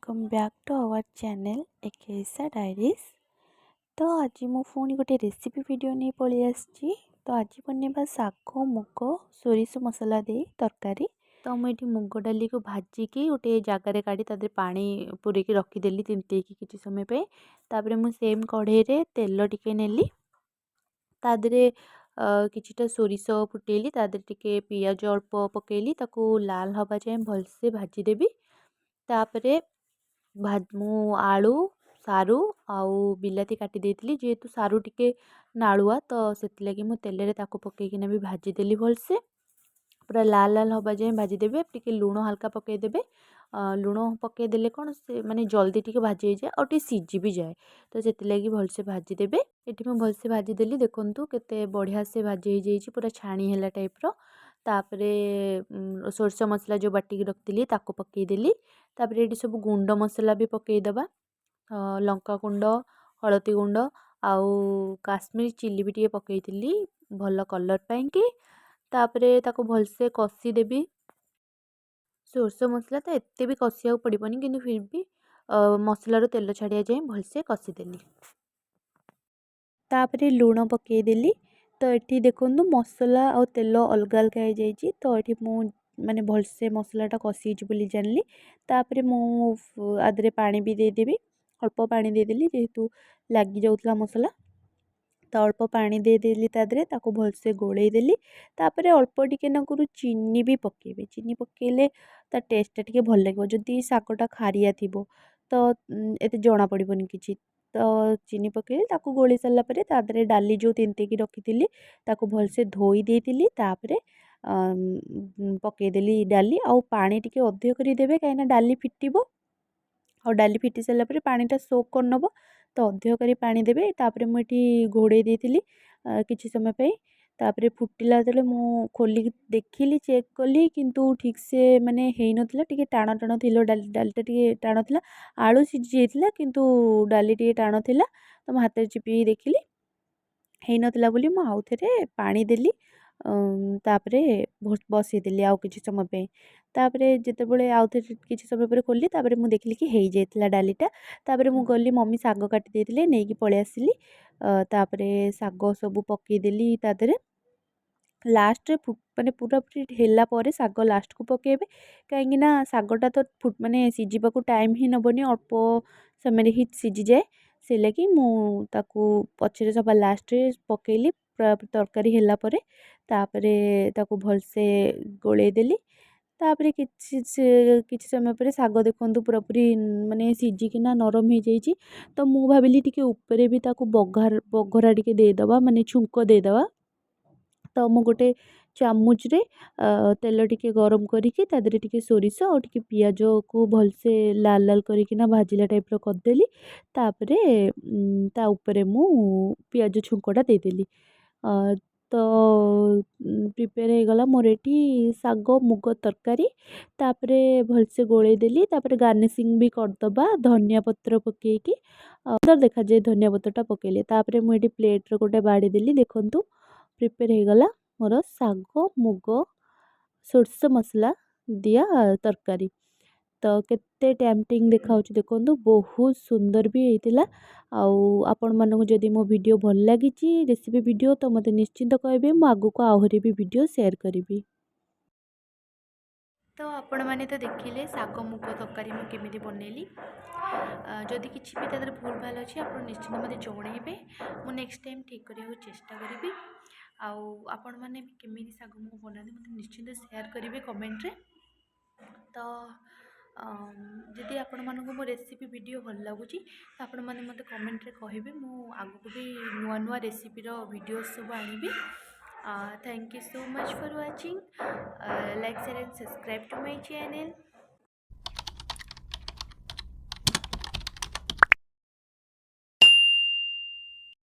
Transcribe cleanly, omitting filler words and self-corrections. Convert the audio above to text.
Welcome back to our channel ଏକେଇସା diaries. ତ ଆଜି ମୁଁ ପୁଣି ଗୋଟେ ରେସିପି ଭିଡ଼ିଓ ନେଇ ପଳେଇ ଆସିଛି। ତ ଆଜି ବନେଇବା ଶାଗ ମୁଗ ସୋରିଷ ମସଲା ଦେଇ ତରକାରୀ। ତ ମୁଁ ଏଠି ମୁଗ ଡାଲିକୁ ଭାଜିକି ଗୋଟେ ଜାଗାରେ କାଢ଼ି ତା ଦେହରେ ପାଣି ପୂରେଇକି ରଖିଦେଲି ତିନ୍ତେଇକି କିଛି ସମୟ ପାଇଁ। ତାପରେ ମୁଁ ସେମ୍ କଢ଼େଇରେ ତେଲ ଟିକେ ନେଲି, ତା ଦେହରେ କିଛିଟା ସୋରିଷ ଫୁଟେଇଲି, ତା ଦେହରେ ଟିକେ ପିଆଜ ଅଳ୍ପ ପକେଇଲି, ତାକୁ ଲାଲ ହେବା ଯାଏଁ ଭଲସେ ଭାଜିଦେବି। ତାପରେ ମୁଁ ଆଳୁ, ସାରୁ ଆଉ ବିଲାତି କାଟି ଦେଇଥିଲି। ଯେହେତୁ ସାରୁ ଟିକେ ନାଳୁଆ, ତ ସେଥିଲାଗି ମୁଁ ତେଲରେ ତାକୁ ପକେଇକିନା ବି ଭାଜିଦେଲି। ଭଲସେ ପୁରା ଲାଲ ଲାଲ ହେବା ଯାଏଁ ଭାଜିଦେବେ। ଟିକେ ଲୁଣ ହାଲକା ପକାଇଦେବେ। ଲୁଣ ପକାଇଦେଲେ କ'ଣ ସେ ମାନେ ଜଲ୍ଦି ଟିକେ ଭାଜି ହେଇଯାଏ ଆଉ ଟିକେ ସିଝି ବି ଯାଏ। ତ ସେଥିଲାଗି ଭଲସେ ଭାଜିଦେବେ। ଏଠି ମୁଁ ଭଲସେ ଭାଜିଦେଲି। ଦେଖନ୍ତୁ କେତେ ବଢ଼ିଆ ସେ ଭାଜି ହେଇଯାଇଛି, ପୁରା ଛାଣି ହେଲା ଟାଇପ୍ର। ତାପରେ ସୋରିଷ ମସଲା ଯେଉଁ ବାଟିକି ରଖିଥିଲି, ତାକୁ ପକାଇଦେଲି। ତାପରେ ଏଠି ସବୁ ଗୁଣ୍ଡ ମସଲା ବି ପକାଇଦେବା। ଲଙ୍କା ଗୁଣ୍ଡ, ହଳଦୀ ଗୁଣ୍ଡ ଆଉ କାଶ୍ମୀର ଚିଲି ବି ଟିକେ ପକାଇଥିଲି ଭଲ କଲର୍ ପାଇଁକି। ତାପରେ ତାକୁ ଭଲସେ କଷିଦେବି। ସୋରିଷ ମସଲା ତ ଏତେ ବି କଷିବାକୁ ପଡ଼ିବନି, କିନ୍ତୁ ଫିର୍ ବି ମସଲାରୁ ତେଲ ଛାଡ଼ିବା ଯାଏଁ ଭଲସେ କଷିଦେଲି। ତାପରେ ଲୁଣ ପକାଇଦେଲି। ତ ଏଠି ଦେଖନ୍ତୁ, ମସଲା ଆଉ ତେଲ ଅଲଗା ଅଲଗା ହେଇଯାଇଛି। ତ ଏଠି ମୁଁ ମାନେ ଭଲସେ ମସଲାଟା କଷି ହେଇଛି ବୋଲି ଜାଣିଲି। ତାପରେ ମୁଁ ଆ ଦେହରେ ପାଣି ବି ଦେଇଦେବି। ଅଳ୍ପ ପାଣି ଦେଇଦେଲି, ଯେହେତୁ ଲାଗିଯାଉଥିଲା ମସଲା। ତ ଅଳ୍ପ ପାଣି ଦେଇଦେଲି ତା ଦେହରେ, ତାକୁ ଭଲସେ ଗୋଳେଇ ଦେଲି। ତାପରେ ଅଳ୍ପ ଟିକେ ନାକୁରୁ ଚିନି ବି ପକାଇବେ। ଚିନି ପକାଇଲେ ତା ଟେଷ୍ଟଟା ଟିକେ ଭଲ ଲାଗିବ। ଯଦି ଶାଗଟା ଖାରିଆ ଥିବ, ତ ଏତେ ଜଣାପଡ଼ିବନି କିଛି। ତ ଚିନି ପକାଇଲି, ତାକୁ ଗୋଳେଇ ସାରିଲା ପରେ ତା ଦେହରେ ଡାଲି ଯେଉଁ ତିନ୍ତେଇକି ରଖିଥିଲି, ତାକୁ ଭଲସେ ଧୋଇ ଦେଇଥିଲି। ତାପରେ ପକାଇଦେଲି ଡାଲି ଆଉ ପାଣି ଟିକେ ଅଧିକ କରି ଦେବେ, କାହିଁକିନା ଡାଲି ଫିଟିବ ଆଉ ଡାଲି ଫିଟି ସାରିଲା ପରେ ପାଣିଟା ସୋକ୍ କରିନେବ। ତ ଅଧିକ କରି ପାଣି ଦେବେ। ତାପରେ ମୁଁ ଏଠି ଘୋଡ଼େଇ ଦେଇଥିଲି କିଛି ସମୟ ପାଇଁ। ତାପରେ ଫୁଟିଲା ଯେତେବେଳେ ମୁଁ ଖୋଲିକି ଦେଖିଲି, ଚେକ୍ କଲି, କିନ୍ତୁ ଠିକ୍ସେ ମାନେ ହେଇନଥିଲା, ଟିକେ ଟାଣ ଟାଣ ଥିଲା ଡାଲି। ଡାଲିଟା ଟିକେ ଟାଣ ଥିଲା। ଆଳୁ ସିଝି ଯାଇଥିଲା, କିନ୍ତୁ ଡାଲି ଟିକେ ଟାଣ ଥିଲା। ତ ମୁଁ ହାତରେ ଚିପିକି ଦେଖିଲି, ହେଇନଥିଲା ବୋଲି ମୁଁ ଆଉ ଥରେ ପାଣି ଦେଲି। ତାପରେ ବସେଇଦେଲି ଆଉ କିଛି ସମୟ ପାଇଁ। ତାପରେ ଯେତେବେଳେ ଆଉ ଥରେ କିଛି ସମୟ ପରେ ଖୋଲିଲି, ତାପରେ ମୁଁ ଦେଖିଲି କି ହେଇଯାଇଥିଲା ଡାଲିଟା। ତାପରେ ମୁଁ ଗଲି, ମମି ଶାଗ କାଟି ଦେଇଥିଲେ, ନେଇକି ପଳେଇ ଆସିଲି। ତାପରେ ଶାଗ ସବୁ ପକାଇଦେଲି ତା ଦେହରେ ଲାଷ୍ଟରେ। ମାନେ ପୁରାପୁରି ହେଲା ପରେ ଶାଗ ଲାଷ୍ଟକୁ ପକାଇବେ, କାହିଁକିନା ଶାଗଟା ତ ମାନେ ସିଝିବାକୁ ଟାଇମ୍ ହିଁ ନେବନି, ଅଳ୍ପ ସମୟରେ ହିଁ ସିଝିଯାଏ। ସେଇଲାଗି ମୁଁ ତାକୁ ପଛରେ ସବା ଲାଷ୍ଟରେ ପକାଇଲି, ପୁରା ତରକାରୀ ହେଲା ପରେ। ତାପରେ ତାକୁ ଭଲସେ ଗୋଳେଇ ଦେଲି। ତାପରେ କିଛି ସମୟ ପରେ ଶାଗ ଦେଖନ୍ତୁ ପୁରାପୁରି ମାନେ ସିଝିକିନା ନରମ ହେଇଯାଇଛି। ତ ମୁଁ ଭାବିଲି ଟିକେ ଉପରେ ବି ତାକୁ ବଘରା ଟିକେ ଦେଇଦେବା, ମାନେ ଛୁଙ୍କ ଦେଇଦେବା। ତ ମୁଁ ଗୋଟେ ଚାମୁଚରେ ତେଲ ଟିକେ ଗରମ କରିକି ତା ଦେହରେ ଟିକେ ସୋରିଷ ଆଉ ଟିକେ ପିଆଜକୁ ଭଲସେ ଲାଲ ଲାଲ କରିକିନା ଭାଜିଲା ଟାଇପ୍ର କରିଦେଲି। ତାପରେ ତା ଉପରେ ମୁଁ ପିଆଜ ଛୁଙ୍କଟା ଦେଇଦେଲି। ତ ପ୍ରିପେୟାର ହେଇଗଲା ମୋର ଏଠି ଶାଗ ମୁଗ ତରକାରୀ। ତାପରେ ଭଲସେ ଗୋଳେଇ ଦେଲି। ତାପରେ ଗାର୍ନିସିଂ ବି କରିଦେବା ଧନିଆ ପତ୍ର ପକାଇକି। ସୁନ୍ଦର ଦେଖାଯାଏ ଧନିଆ ପତ୍ରଟା ପକାଇଲେ। ତାପରେ ମୁଁ ଏଠି ପ୍ଲେଟ୍ରେ ଗୋଟେ ବାଢ଼ି ଦେଲି। ଦେଖନ୍ତୁ, ପ୍ରିପେୟାର ହେଇଗଲା ମୋର ଶାଗ ମୁଗ ସୋରିଷ ମସଲା ଦିଆ ତରକାରୀ। ତ କେତେ ଟେମ୍ପଟିଂ ଦେଖାହେଉଛି ଦେଖନ୍ତୁ, ବହୁତ ସୁନ୍ଦର ବି ହେଇଥିଲା। ଆଉ ଆପଣମାନଙ୍କୁ ଯଦି ମୋ ଭିଡ଼ିଓ ଭଲ ଲାଗିଛି, ରେସିପି ଭିଡ଼ିଓ, ତ ମୋତେ ନିଶ୍ଚିନ୍ତ କହିବେ। ମୁଁ ଆଗକୁ ଆହୁରି ବି ଭିଡ଼ିଓ ସେୟାର କରିବି। ତ ଆପଣମାନେ ତ ଦେଖିଲେ ଶାଗ ମୁଗ ତରକାରୀ ମୁଁ କେମିତି ବନେଇଲି। ଯଦି କିଛି ବି ତା ଦେହରେ ଭୁଲ ଭାଲ ଅଛି, ଆପଣ ନିଶ୍ଚିନ୍ତ ମୋତେ ଜଣେଇବେ। ମୁଁ ନେକ୍ସଟ ଟାଇମ୍ ଠିକ୍ କରିବାକୁ ଚେଷ୍ଟା କରିବି। ଆଉ ଆପଣମାନେ ବି କେମିତି ଶାଗ ମୁଗ ବନାନ୍ତି, ମୋତେ ନିଶ୍ଚିନ୍ତ ସେୟାର କରିବେ କମେଣ୍ଟରେ। ତ ଯଦି ଆପଣମାନଙ୍କୁ ମୋ ରେସିପି ଭିଡ଼ିଓ ଭଲ ଲାଗୁଛି, ତ ଆପଣମାନେ ମୋତେ କମେଣ୍ଟରେ କହିବେ। ମୁଁ ଆଗକୁ ବି ନୂଆ ନୂଆ ରେସିପିର ଭିଡ଼ିଓ ସବୁ ଆଣିବି। Thank you so much for watching. Like, share and subscribe to my channel.